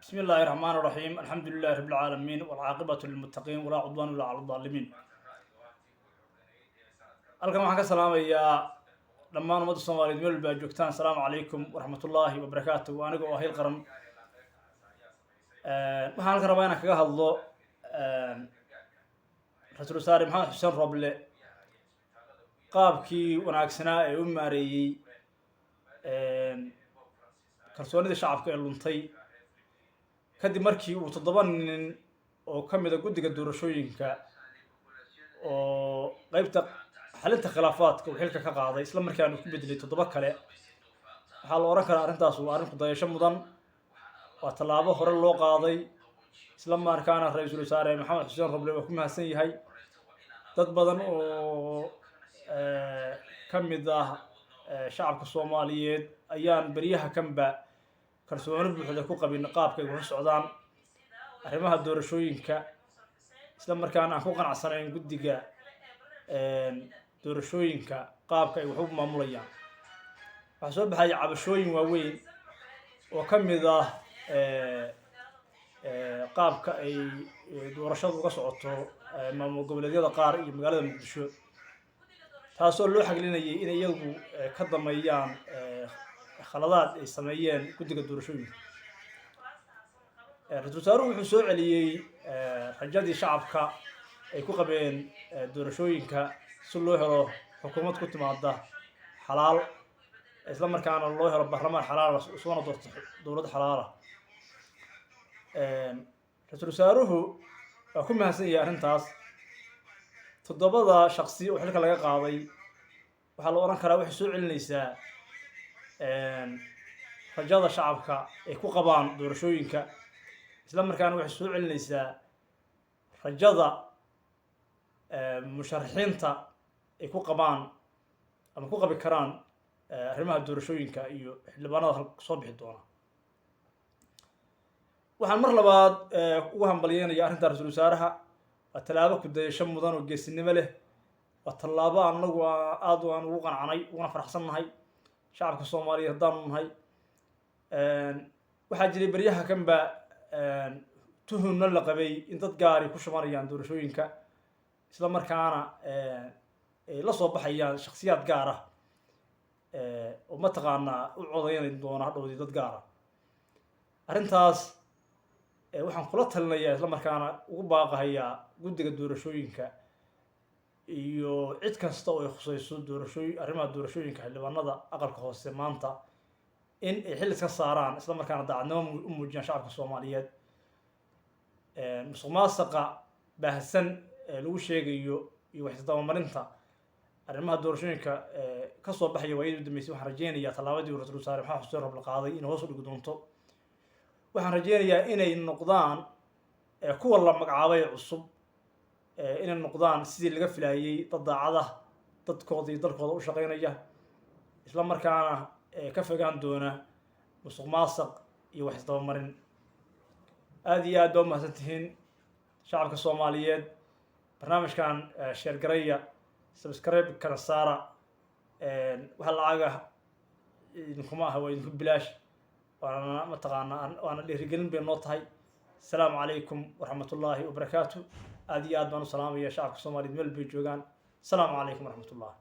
بسم الله الرحمن الرحيم، الحمد لله رب العالمين، والعاقبة للمتقين، ولا عدوان إلا على الظالمين. Halkan waxaan ka salaamayaa dhammaan ummadda Soomaaliyeed meel walba aad joogtaan. Asalaamu calaykum waraxmatullaahi wabarakaatu. Aniga oo Hayl Qaran, waxaan halkan rabaa inaan kaga hadlo ra-iisul wasaare Maxamed Xuseen Roble, qaabkii wanaagsanaa ee u maareeyey kalsoonida shacabka ee luntay kadib markii uu toddoba nin oo ka mid a guddiga doorashooyinka oo qeybta xalinta khilaafaadka uu xilka ka qaaday, isla markaana ku bedelay toddoba kale. Waxaa la odhan karaa arrintaas waa arrin kudayasho mudan, waa tallaabo hore loo qaaday, isla markaana ra-iisul wasaare Maxamed Xuseen Roble waa ku mahadsan yahay. Dad badan oo ka mid ah shacabka Soomaaliyeed ayaan beryaha kanba kalsooni buuxda ku qabin qaabka ay wax u socdaan arrimaha doorashooyinka, isla markaana aan ku qanacsanayn guddiga doorashooyinka qaabka ay wax u maamulayaan. Waxaa soo baxaya cabashooyin waaweyn oo ka mid ah qaabka ay doorashadu uga socoto maamul goboleedyada qaar iyo magaalada Muqdisho, taasoo loo xaglinayay inay iyagu ka dameeyaan khaladaad ay sameeyeen guddiga doorashooyinka. Ra-iisul wasaaruhu wuxuu soo celiyey rajadii shacabka ay ku qabeen doorashooyinka, si loo helo xukuumad ku timaada xalaal, isla markaana loo helo baarlamaan xalaala soona doorto dowlad xalaala. Ra-iisul wasaaruhu waa ku mahadsan yahay arrintaas. Toddobada shaksi oo xilka laga qaaday waxaa la odhan karaa waxay soo celinaysaa rajada shacabka ay ku qabaan doorashooyinka, isla markaana waxay soo celinaysaa rajada musharaxiinta ay ku qabaan ama ku qabi karaan arrimaha doorashooyinka iyo xildhibaanada halka soo bixi doona. Waxaan mar labaad ugu hambalyeynaya arrinta ra-iisul wasaaraha. Waa tallaabo ku dayasho mudan oo geesinimo leh, waa tallaabo anagu aada aan ugu qancanay uguna faraxsan nahay shacabka Soomaaliyeed haddaanu nahay. Waxaa jiray beryaha kanba tuhunna la qabay in dad gaari ku shubanayaan doorashooyinka, isla markaana ay la soo baxayaan shaksiyaad gaar ah oo mataqaanaa u codaynay doona hadhowdii dad gaar ah. Arrintaas waxaan kula talinayaa, isla markaana ugu baaqahayaa guddiga doorashooyinka iyo cid kasta oo ay khusayso arrimaha doorashooyinka xildhibaanada aqalka hoose maanta, in ay xil iska saaraan, isla markaana daacadnimo u muujiyaan shacabka Soomaaliyeed. Musuq maasaqa baahsan ee lagu sheegayo iyo waxisdabamarinta arrimaha doorashooyinka ka soo baxaya waayadii u dambeysay, waxaan rajeynayaa tallaabadii uu ra-iisul wasaare Maxamed Xuseen Roble qaaday inay hoos u dhigi doonto. Waxaan rajeynayaa inay noqdaan kuwa la magacaabay cusub, inay noqdaan sidii laga filaayey, dad daacada, dadkooda iyo dalkooda u shaqeynaya, isla markaana ka fogaan doona musuq maasaq iyo wax isdabamarin. Aada iyo aad baa umahadsan tihiin shacabka Soomaaliyeed. Barnaamijkan share garaya, subscribe kana saara. Waxa lacaga idinkuma aha, waa idinku bilaash, waana mataqaanaa waana dhiirigelin bay noo tahay. Asalaamu calaykum waraxmatullaahi wabarakaatu. Aada iyo aad baan u salaamaya shacabka Soomaaliyeed meel bay joogaan. Asalaamu calaykum waraxmatullah.